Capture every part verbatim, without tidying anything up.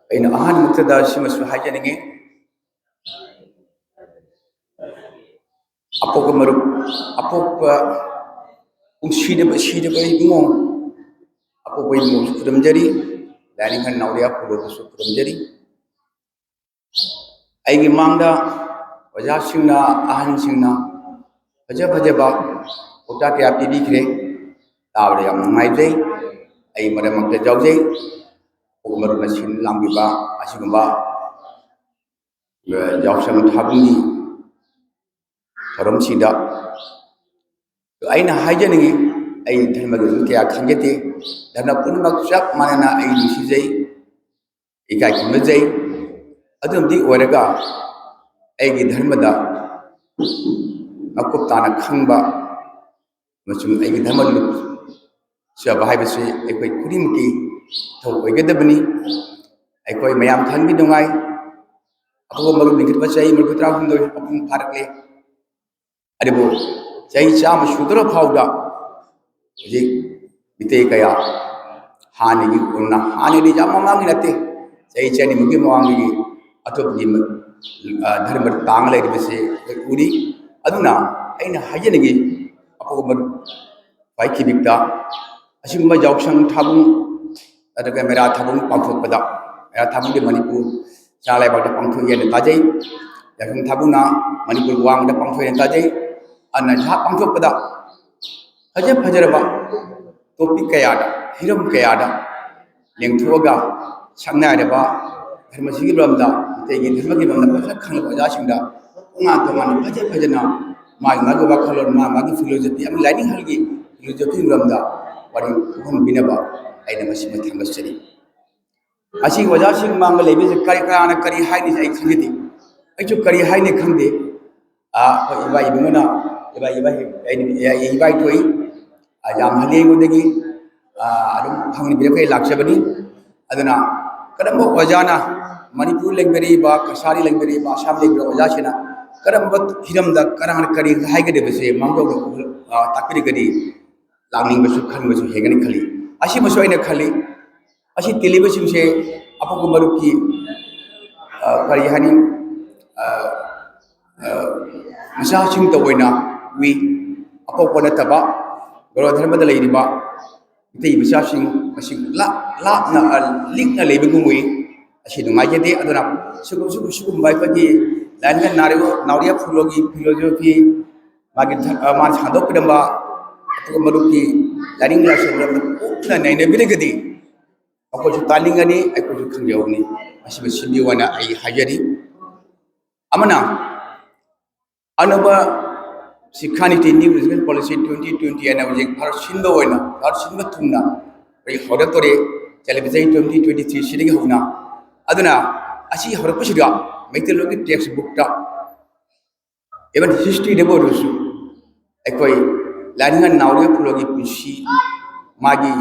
ꯑꯩꯅ ꯑꯍꯥꯟꯕꯃꯛꯇꯗ ꯁꯤꯃꯁꯨ ꯍꯥꯏꯖꯅꯤꯡꯉꯤ꯫ ꯑꯄꯣꯛꯄ ꯃꯔꯨꯞ, ꯑꯄꯣꯛꯄ ꯄꯨꯟꯁꯤꯗꯕ ꯁꯤꯗꯕ ꯏꯕꯨꯡꯉꯣ, ꯑꯄꯣꯛꯄ ꯏꯕꯨꯡꯉꯣꯁꯨ ꯈꯨꯔꯨꯝꯖꯔꯤ, ꯂꯥꯏꯅꯤꯡꯊꯧ ꯅꯥꯎꯔꯤꯌꯥ ꯈꯨꯔꯨꯝꯕꯁꯨ ꯈꯨꯔꯨꯝꯖꯔꯤ꯫ ꯑꯩꯒꯤ ꯃꯥꯡꯗ ꯑꯣꯖꯥꯁꯤꯡꯅ, ꯑꯍꯟꯁꯤꯡꯅ ꯐꯖ ꯐꯖꯕ ꯄꯥꯎꯇꯥꯛ ꯀꯌꯥ ꯄꯤꯕꯤꯈ꯭ꯔꯦ, ꯇꯥꯕꯗ ꯌꯥꯝ ꯅꯨꯡꯉꯥꯏꯖꯩ꯫ ꯑꯩ ꯃꯔꯛ ꯃꯔꯛꯇ ꯌꯥꯎꯖꯩ꯫ ꯑꯄꯣꯛꯄ ꯃꯔꯨꯞꯅ ꯁꯤꯟ ꯂꯥꯡꯕꯤꯕ ꯑꯁꯤꯒꯨꯝꯕ ꯌꯥꯎꯁꯪ ꯊꯥꯕꯜꯒꯤ ꯊꯧꯔꯝꯁꯤꯗ ꯑꯩꯅ ꯍꯥꯏꯖꯅꯤꯡꯉꯤ, ꯑꯩ ꯙꯔꯃꯒꯤ ꯑꯗꯨꯝ ꯀꯌꯥ ꯈꯟꯖꯗꯦ꯫ ꯙꯔꯃ ꯄꯨꯝꯅꯃꯛ ꯆꯞ ꯃꯥꯟꯅꯅ ꯑꯩ ꯅꯨꯡꯁꯤꯖꯩ, ꯏꯀꯥꯏ ꯈꯨꯝꯅꯖꯩ꯫ ꯑꯗꯨꯅꯗꯤ ꯑꯣꯏꯔꯒ ꯑꯩꯒꯤ ꯙꯔꯃꯗ ꯃꯀꯨꯞ ꯇꯥꯅ ꯈꯪꯕ ꯑꯃꯁꯨꯡ ꯑꯩꯒꯤ ꯙꯔꯃ ꯂꯨꯞꯆꯕ ꯍꯥꯏꯕꯁꯤ ꯑꯩꯈꯣꯏ ꯈꯨꯗꯤꯡꯃꯛꯀꯤ ꯏꯊꯧ ꯑꯣꯏꯒꯗꯕꯅꯤ꯫ ꯑꯩꯈꯣꯏ ꯃꯌꯥꯝ ꯈꯪꯕꯤꯅꯉꯥꯏ, ꯑꯄꯣꯛꯄ ꯃꯔꯨꯞ ꯂꯤꯡꯈꯠꯄ ꯆꯍꯤ ꯃꯔꯤꯐꯨ ꯇꯔꯥꯍꯨꯝꯗꯣꯏ ꯃꯄꯨꯡ ꯐꯥꯔꯛꯂꯦ꯫ ꯑꯗꯨꯕꯨ ꯆꯍꯤ ꯆꯥꯝꯃ ꯁꯨꯗ꯭ꯔ ꯐꯥꯎꯗ ꯍꯧꯖꯤꯛ ꯃꯤꯇꯩ ꯀꯌꯥ ꯍꯥꯟꯅꯒꯤ ꯒꯨꯝꯅ, ꯍꯥꯟꯅꯗꯤ ꯌꯥꯝ ꯃꯃꯥꯡꯒꯤ ꯅꯠꯇꯦ, ꯆꯍꯤ ꯆꯅꯤꯃꯨꯛꯀꯤ ꯃꯃꯥꯡꯗꯒꯤ ꯑꯇꯣꯞꯄꯒꯤ ꯃ-, ꯑ, ꯙꯔꯃ ꯇꯥꯡ ꯂꯩꯔꯤꯕꯁꯦ ꯑꯩꯈꯣꯏ ꯎꯔꯤ꯫ ꯑꯗꯨꯅ ꯑꯩꯅ ꯍꯥꯏꯖꯅꯤꯡꯉꯤ, ꯑꯄꯣꯛꯄ ꯃꯔꯨꯞ ꯈ꯭ꯋꯥꯏ ꯈꯤꯕꯤꯛꯇ ꯑꯁꯤꯒꯨꯝꯕ ꯌꯥꯎꯁꯪ ꯊꯥꯕꯜ ꯅꯠꯇ꯭ꯔꯒ ꯃꯦꯔꯥ ꯊꯥꯕꯜ ꯄꯥꯡꯊꯣꯛꯄꯗ, ꯃꯦꯔꯥ ꯊꯥꯕꯜꯗꯤ ꯃꯅꯤꯄꯨꯔ ꯆꯥ ꯂꯩꯕꯥꯛꯇ ꯄꯥꯡꯊꯣꯛꯏ ꯍꯥꯏꯅ ꯇꯥꯖꯩ꯫ ꯌꯥꯎꯁꯪ ꯊꯥꯕꯜꯅ ꯃꯅꯤꯄꯨꯔ ꯋꯥꯡꯃꯗ ꯄꯥꯡꯊꯣꯛꯏ ꯍꯥꯏꯅ ꯇꯥꯖꯩ꯫ ꯑꯗꯨꯅ ꯖꯍꯥ ꯄꯥꯡꯊꯣꯛꯄꯗ ꯐꯖ ꯐꯖꯔꯕ topic ꯀꯌꯥꯗ, ꯍꯤꯔꯝ ꯀꯌꯥꯗ ꯂꯦꯡꯊꯣꯛꯑꯒ ꯁꯛꯅꯥꯏꯔꯕ ꯙꯔꯃꯁꯤꯒꯤ ꯃꯔꯝꯗ, ꯃꯩꯇꯩꯒꯤ ꯙꯔꯃꯒꯤ ꯃꯔꯝꯗ ꯐꯖꯅ ꯈꯪꯂꯕ ꯑꯣꯖꯥꯁꯤꯡꯗ ꯇꯣꯉꯥꯟ ꯇꯣꯉꯥꯟꯅ ꯐꯖ ꯐꯖꯅ ꯃꯥꯒꯤ ꯃꯥꯒꯤ ꯋꯥꯈꯜꯂꯣꯟ, ꯃꯥ ꯃꯥꯒꯤ philosophy ꯑꯃ, ꯂꯥꯏꯅꯤꯡ ꯍꯜꯒꯤ philosophy ꯃꯔꯝꯗ ꯋꯥꯔꯤ ꯈꯪꯍꯟꯕꯤꯅꯕ ꯑꯩꯅ ꯃꯁꯤꯃ ꯊꯥꯡꯒꯠꯆꯔꯤ꯫ ꯑꯁꯤ ꯑꯣꯖꯥꯁꯤꯡ ꯃꯥꯡꯗ ꯂꯩꯕꯁꯦ ꯀꯔꯤ, ꯀꯅꯥꯅ ꯀꯔꯤ ꯍꯥꯏꯅꯤ ꯑꯩ ꯈꯪꯖꯗꯦ꯫ ꯑꯩꯁꯨ ꯀꯔꯤ ꯍꯥꯏꯅꯤ ꯈꯪꯗꯦ꯫ ꯑꯥ, ꯑꯩꯈꯣꯏ ꯏꯕꯥꯏ ꯏꯕꯨꯡꯉꯣꯅ, ꯏꯕꯥꯏ, ꯏꯕꯥꯏ, ꯑꯩ, ꯑꯩ ꯏꯕꯥꯏ ꯊꯣꯛꯏ꯫ ꯑꯥ, ꯌꯥꯝ ꯍꯜꯂꯤ ꯑꯩꯉꯣꯟꯗꯒꯤ꯫ ꯑꯥ, ꯑꯗꯨꯝ ꯈꯪꯍꯟꯕꯤꯔꯛꯄꯒꯤ ꯂꯥꯛꯆꯕꯅꯤ꯫ ꯑꯗꯨꯅ ꯀꯔꯝꯕ ꯑꯣꯖꯥꯅ, ꯃꯅꯤꯄꯨꯔ ꯂꯩꯕꯤꯔꯤꯕ, ꯀꯁꯥꯔꯤ ꯂꯩꯕꯤꯔꯤꯕ, ꯑꯁꯥꯝ ꯂꯩꯕꯤꯔꯤꯕ ꯑꯣꯖꯥꯁꯤꯅ ꯀꯔꯝꯕ ꯍꯤꯔꯝꯗ ꯀꯅꯥꯅ ꯀꯔꯤ ꯍꯥꯏꯒꯗꯕꯁꯦ ꯃꯥꯡꯖꯧꯅ, ꯑꯥ, ꯇꯥꯛꯄꯤꯔꯒꯗꯤ ꯂꯥꯛꯅꯤꯡꯕꯁꯨ ꯈꯟꯕꯁꯨ ꯍꯦꯟꯒꯅꯤ ꯈꯜꯂꯤ꯫ ꯑꯁꯤꯃꯁꯨ ꯑꯩꯅ ꯈꯜꯂꯤ, ꯑꯁꯤ ꯇꯤꯜꯂꯤꯕꯁꯤꯡꯁꯦ ꯑꯄꯣꯛꯄ ꯃꯔꯨꯞꯀꯤ, ꯑ, ꯀꯔꯤ ꯍꯥꯏꯅꯤ, ꯑ, ꯑ, ꯃꯆꯥꯁꯤꯡꯇ ꯑꯣꯏꯅ ꯎꯏ꯫ ꯑꯄꯣꯛꯄ ꯅꯠꯇꯕ ꯒꯧꯔ ꯙꯔꯃꯗ ꯂꯩꯔꯤꯕ ꯃꯤꯇꯩ ꯃꯆꯥꯁꯤꯡ ꯃꯁꯤ ꯂꯥꯞ-, ꯂꯥꯞꯅ, ꯑ, ꯂꯤꯛꯅ ꯂꯩꯕꯒꯨꯝ ꯎꯏ꯫ ꯑꯁꯤ ꯅꯨꯡꯉꯥꯏꯖꯗꯦ꯫ ꯑꯗꯨꯅ ꯁꯤꯒꯨꯝ-, ꯁꯤꯒꯨꯝ-, ꯁꯤꯒꯨꯝꯕ ꯑꯩꯈꯣꯏꯒꯤ ꯂꯥꯏꯅꯤꯡꯊꯧ ꯅꯥꯎꯔꯤ-, ꯅꯥꯎꯔꯤꯌꯥ ꯐꯨꯂꯣꯒꯤ philosophy, ꯃꯥꯒꯤ ꯙ-, ꯑ, ꯃꯥꯅ ꯁꯟꯗꯣꯛꯄꯤꯔꯝꯕ ꯑꯗꯨꯒ ꯃꯔꯨꯞꯀꯤ ꯂꯥꯏꯅꯤꯡ ꯂꯥꯏꯁꯣꯟ ꯃꯔꯝꯗ ꯀꯨꯞꯅ ꯅꯩꯅꯕꯤꯔꯒꯗꯤ ꯑꯩꯈꯣꯏꯁꯨ ꯇꯥꯅꯤꯡꯒꯅꯤ, ꯑꯩꯈꯣꯏꯁꯨ ꯈꯪꯖꯍꯧꯒꯅꯤ꯫ ꯃꯁꯤꯃ ꯁꯤꯟꯕꯤꯌꯨ ꯍꯥꯏꯅ ꯑꯩ ꯍꯥꯏꯖꯔꯤ꯫ ꯑꯃꯅ, ꯑꯅꯧꯕ ꯁꯤꯈꯥ ꯅꯤꯇꯤ, New Education Policy twenty twenty ꯍꯥꯏꯅ ꯍꯧꯖꯤꯛ ꯚꯥꯔꯠ ꯁꯤꯟꯕ ꯑꯣꯏꯅ, ꯚꯥꯔꯠ ꯁꯤꯟꯕ ꯊꯨꯡꯅ ꯑꯩꯈꯣꯏ ꯍꯧꯔꯛꯇꯣꯔꯦ, ꯆꯂꯤꯕ ꯆꯍꯤ twenty twenty three ꯁꯤꯗꯒꯤ ꯍꯧꯅ꯫ ꯑꯗꯨꯅ ꯑꯁꯤ ꯍꯧꯔꯛꯄꯁꯤꯗ ꯃꯩꯇꯩꯂꯣꯟꯒꯤ text bookꯇ even historyꯗꯕꯨ ꯑꯣꯏꯔꯁꯨ ꯑꯩꯈꯣꯏ ꯂꯥꯏꯅꯤꯡꯊꯧ ꯅꯥꯎꯔꯤꯌꯥ ꯐꯨꯂꯣꯒꯤ ꯄꯨꯟꯁꯤ, ꯃꯥꯒꯤ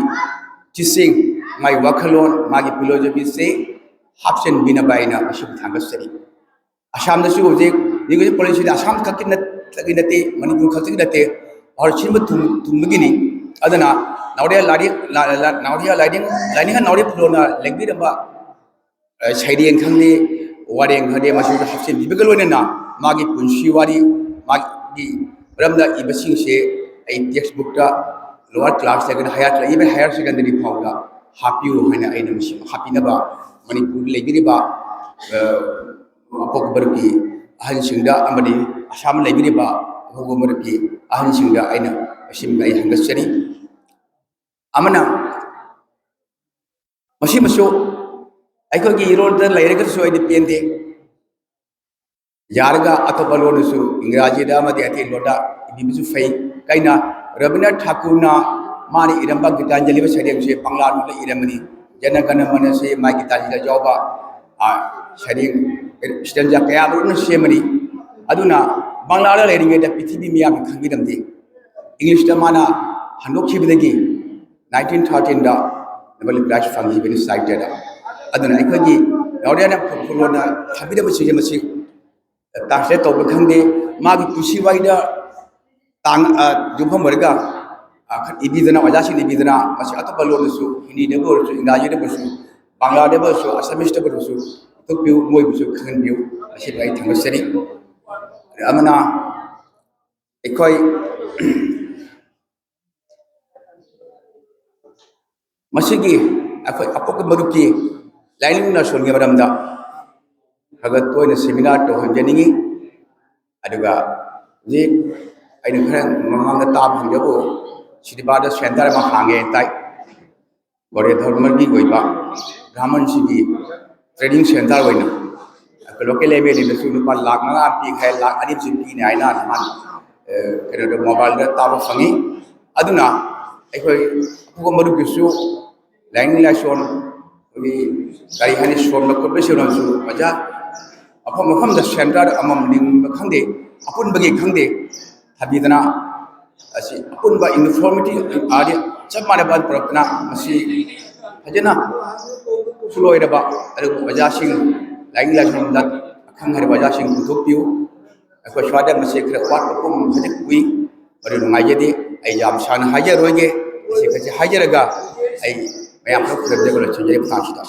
ꯆꯤꯁꯦꯡ, ꯃꯥꯒꯤ ꯋꯥꯈꯜꯂꯣꯟ, ꯃꯥꯒꯤ philosophyꯁꯦ ꯍꯥꯞꯆꯤꯟꯕꯤꯅꯕ ꯑꯩꯅ ꯃꯁꯤꯕꯨ ꯊꯥꯡꯒꯠꯆꯔꯤ꯫ ꯑꯁꯥꯝꯗꯁꯨ ꯍꯧꯖꯤꯛ New Education Policyꯗ ꯑꯁꯥꯝ ꯈꯛꯀꯤ ꯅꯠ-, ꯈꯛꯀꯤ ꯅꯠꯇꯦ, ꯃꯅꯤꯄꯨꯔ ꯈꯛꯇꯒꯤ ꯅꯠꯇꯦ, ꯚꯥꯔꯠ ꯁꯤꯟꯕ ꯊꯨꯡ-, ꯊꯨꯡꯕꯒꯤꯅꯤ꯫ ꯑꯗꯨꯅ ꯅꯥꯎꯔꯤꯌꯥ ꯂꯥꯏꯔꯤꯛ, ꯂꯥ-, ꯂꯥ-, ꯂꯥ-, ꯅꯥꯎꯔꯤꯌꯥ ꯂꯥꯏꯅꯤꯡ, ꯂꯥꯏꯅꯤꯡꯊꯧ ꯅꯥꯎꯔꯤꯌꯥ ꯐꯨꯂꯣꯅ ꯂꯦꯡꯕꯤꯔꯝꯕ ꯑ, ꯁꯩꯔꯦꯡ ꯈꯪꯗꯦ, ꯋꯥꯔꯦꯡ ꯈꯪꯗꯦ, ꯃꯁꯤꯗ ꯍꯥꯞꯆꯤꯟꯕꯤꯕꯒ ꯂꯣꯏꯅꯅ ꯃꯥꯒꯤ ꯄꯨꯟꯁꯤ ꯋꯥꯔꯤ, ꯃꯥꯒꯤ ꯃꯔꯝꯗ ꯏꯕꯁꯤꯡꯁꯦ ꯑꯩ text bookꯇ lower classꯇꯒꯤꯅ higher class, even higher secondary ꯐꯥꯎꯗ ꯍꯥꯞꯄꯤꯌꯨ ꯍꯥꯏꯅ ꯑꯩꯅ ꯃꯁꯤ ꯍꯥꯞꯄꯤꯅꯕ ꯃꯅꯤꯄꯨꯔꯗ ꯂꯩꯕꯤꯔꯤꯕ, ꯑ, ꯑꯄꯣꯛꯄ ꯃꯔꯨꯞꯀꯤ ꯑꯍꯜꯁꯤꯡꯗ ꯑꯃꯗꯤ ꯑꯁꯥꯝꯗ ꯂꯩꯕꯤꯔꯤꯕ ꯑꯄꯣꯛꯄ ꯃꯔꯨꯞꯀꯤ ꯑꯍꯜꯁꯤꯡꯗ ꯑꯩꯅ ꯃꯁꯤꯃ ꯑꯩ ꯍꯪꯒꯠꯆꯔꯤ꯫ ꯑꯃꯅ, ꯃꯁꯤꯃꯁꯨ ꯑꯩꯈꯣꯏꯒꯤ ꯏꯔꯣꯜꯗ ꯂꯩꯔꯒꯁꯨ ꯑꯩꯗꯤ ꯄꯦꯟꯗꯦ꯫ ꯌꯥꯔꯒ ꯑꯇꯣꯞꯄ ꯂꯣꯟꯗꯁꯨ, ꯏꯪꯒ꯭ꯔꯥꯖꯤꯗ ꯑꯃꯗꯤ ꯑꯇꯩ ꯂꯣꯟꯗ ꯏꯕꯤꯕꯁꯨ ꯐꯩ꯫ ꯀꯩꯅ ꯔꯕꯤꯟꯗ꯭ꯔꯅꯥꯊ ꯊꯥꯀꯨꯔꯅ ꯃꯥꯅ ꯏꯔꯝꯕ ꯒꯤꯇꯥꯟꯖꯂꯤ ꯁꯩꯔꯦꯡꯁꯦ ꯕꯪꯂꯥ ꯂꯣꯟꯗ ꯏꯔꯝꯕꯅꯤ꯫ ꯖꯅ ꯒꯅ ꯃꯅꯁꯦ ꯃꯥꯒꯤ ꯒꯤꯇꯥꯟꯖꯂꯤꯗ ꯌꯥꯎꯕ, ꯑ, ꯁꯩꯔꯦꯡ stanza ꯀꯌꯥ ꯂꯣꯏꯅ ꯁꯦꯝꯕꯅꯤ꯫ ꯑꯗꯨꯅ ꯕꯪꯂꯥꯗ ꯂꯩꯔꯤꯉꯩꯗ ꯄ꯭ꯔꯤꯊꯤꯕꯤ ꯃꯤꯌꯥꯝꯅ ꯈꯪꯕꯤꯔꯝꯗꯦ꯫ Englishꯇ ꯃꯥꯅ ꯍꯟꯗꯣꯛꯈꯤꯕꯗꯒꯤ nineteen thirteenꯗ Nobel Prize ꯐꯪꯈꯤꯕꯅꯤ ꯁꯥꯍꯤꯇ꯭ꯌꯗ꯫ ꯑꯗꯨꯅ ꯑꯩꯈꯣꯏꯒꯤ ꯅꯥꯎꯔꯤꯌꯥꯅ ꯐꯨꯂꯣꯅ ꯊꯝꯕꯤꯔꯝꯕꯁꯤꯡꯁꯦ ꯃꯁꯤ translate ꯇꯧꯕ ꯈꯪꯗꯦ꯫ ꯃꯥꯒꯤ ꯄꯨꯟꯁꯤ ꯋꯥꯔꯤꯗ ꯇꯥꯡ-, ꯑ, ꯌꯨꯝꯐꯝ ꯑꯣꯏꯔꯒ, ꯑ, ꯏꯕꯤꯗꯅ, ꯑꯣꯖꯥꯁꯤꯡꯅ ꯏꯕꯤꯗꯅ, ꯃꯁꯤ ꯑꯇꯣꯞꯄ ꯂꯣꯟꯗꯁꯨ, ꯍꯤꯟꯗꯤꯗꯕꯨ ꯑꯣꯏꯔꯁꯨ, ꯏꯪꯒ꯭ꯔꯥꯖꯤꯗꯕꯨ ꯑꯣꯏꯔꯁꯨ, ꯕꯪꯒ꯭ꯂꯥꯗꯕꯨꯁꯨ, ꯑꯁꯥꯃꯤꯁꯇꯕꯨꯁꯨ ꯄꯨꯊꯣꯛꯄꯤꯌꯨ, ꯃꯣꯏꯕꯨꯁꯨ ꯈꯪꯍꯟꯕꯤꯌꯨ, ꯃꯁꯤꯗ ꯑꯩ ꯊꯝꯖꯒꯅꯤ꯫ ꯑꯃꯅ ꯑꯩꯈꯣꯏ ꯃꯁꯤꯒꯤ ꯑꯩꯈꯣꯏ ꯑꯄꯣꯛꯄ ꯃꯔꯨꯞꯀꯤ ꯂꯥꯏꯅꯤꯡ ꯂꯥꯏꯁꯣꯟꯒꯤ ꯃꯔꯝꯗ ꯈꯔ ꯇꯣꯏꯅ ꯁꯦꯃꯤꯅꯥꯔ ꯇꯧꯍꯟꯖꯅꯤꯡꯉꯤ꯫ ꯑꯗꯨꯒ ꯍꯧꯖꯤꯛ ꯑꯩꯅ ꯈꯔ ꯃꯃꯥꯡꯗ ꯇꯥꯕ ꯐꯪꯖꯕ, ꯁꯤꯗꯤꯕꯥꯗ ꯁꯦꯟꯇꯔ ꯑꯃ ꯍꯥꯡꯉꯦ ꯇꯥꯏ꯫ ꯒꯣꯔꯦ ꯙꯔꯃꯒꯤ ꯑꯣꯏꯕ ꯕ꯭ꯔꯥꯍꯃꯟꯁꯤꯡꯒꯤ ꯇ꯭ꯔꯦꯅꯤꯡ ꯁꯦꯟꯇꯔ ꯑꯣꯏꯅ ꯑꯩꯈꯣꯏ ꯂꯣꯀꯦꯜ ꯑꯦꯝ ꯑꯦꯜ ꯑꯦꯗꯁꯨ ꯂꯨꯄꯥ ꯂꯥꯈ ꯃꯉꯥ ꯄꯤꯈ꯭ꯔꯦ, ꯂꯥꯈ ꯑꯅꯤꯁꯨ ꯄꯤꯅꯤ ꯍꯥꯏꯅ ꯅꯍꯥꯟ, ꯑ, ꯀꯩꯅꯣꯗ ꯃꯣꯕꯥꯏꯜꯗ ꯇꯥꯕ ꯐꯪꯉꯤ꯫ ꯑꯗꯨꯅ ꯑꯩꯈꯣꯏ ꯑꯄꯣꯛꯄ ꯃꯔꯨꯞꯀꯤꯁꯨ ꯂꯥꯏꯅꯤꯡ ꯂꯥꯏꯁꯣꯟ, ꯑꯩꯈꯣꯏꯒꯤ ꯀꯔꯤ ꯍꯥꯏꯅꯤ, ꯁꯣꯟꯕ ꯈꯣꯠꯄ ꯁꯤꯔꯣꯝꯁꯨ ꯑꯣꯖꯥ ꯃꯐꯝ ꯃꯐꯝꯗ ꯁꯦꯟꯇꯔ ꯑꯃꯃꯝ ꯂꯤꯡꯕ ꯈꯪꯗꯦ, ꯑꯄꯨꯟꯕꯒꯤ ꯈꯪꯗꯦ, ꯊꯝꯕꯤꯗꯅ ꯑꯁꯤ ꯑꯄꯨꯟꯕ ꯌꯨꯅꯤꯐꯣꯔꯃꯤꯇꯤ ꯑꯥꯔꯗꯤ ꯆꯞ ꯃꯥꯟꯅꯕ ꯄꯨꯔꯛꯇꯅ ꯃꯁꯤ ꯐꯖꯅ ꯁꯨ ꯂꯣꯏꯔꯕ ꯑꯗꯨꯒ ꯑꯣꯖꯥꯁꯤꯡ, ꯂꯥꯏꯅꯤꯡ ꯂꯥꯏꯁꯣꯟꯗ ꯑꯈꯪ ꯍꯩꯔꯕ ꯑꯣꯖꯥꯁꯤꯡ ꯄꯨꯊꯣꯛꯄꯤꯌꯨ꯫ ꯑꯩꯈꯣꯏ ꯁ꯭ꯋꯥꯏꯗ ꯃꯁꯤ ꯈꯔ ꯋꯥꯠꯄꯒꯨꯝ ꯈꯖꯤꯛ ꯎꯏ, ꯃꯗꯨ ꯅꯨꯡꯉꯥꯏꯖꯗꯦ꯫ ꯑꯩ ꯌꯥꯝ ꯁꯥꯡꯅ ꯍꯥꯏꯖꯔꯣꯏꯒꯦ, ꯃꯁꯤ ꯈꯖꯤꯛ ꯍꯥꯏꯖꯔꯒ ꯑꯩ ꯃꯌꯥꯝ ꯈꯔ ꯈꯨꯔꯨꯝꯖꯕ ꯂꯣꯏꯁꯤꯟꯖꯔꯦ ꯃꯇꯥꯡꯁꯤꯗ꯫